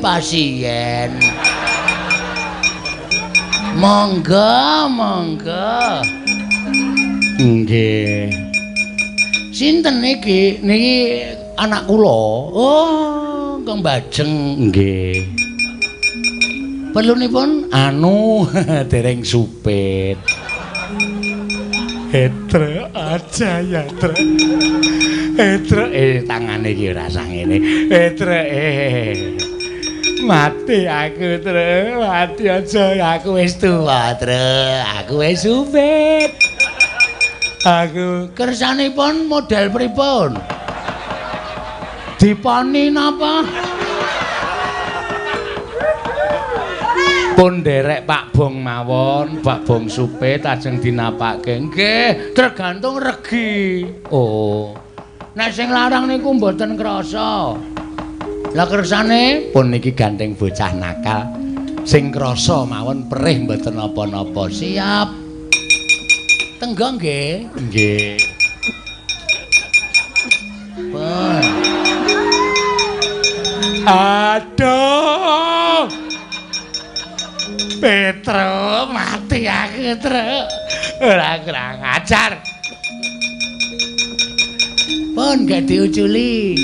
Pasien. Monggo, monggo. Nggih. Sinten niki? Niki anak kula. Oh, Kang Bajeng. Nggih. Perlunipun anu dereng supit. Etre aja ya, Tre. Etre tangane iki ora sangene. Etre Mati aku, Tre. Mati aja aku wis tuwa, Tre. Aku wis supit. Aku kersanipun model pripun? Diponi napa? Pun nderek Pak Bong mawon, Pak Bong supit ajeng dinapake. Nggih, tergantung regi. Oh. Nek sing larang niku mboten krasa. Lah kersane pun niki gandeng bocah nakal. Sing krasa mawon perih mboten napa-napa. Siap. Tenggo nggih. Nggih. Pun. Aduh. Petro mati aku, Tru. Ora kurang ajar. Pun gak diuculi.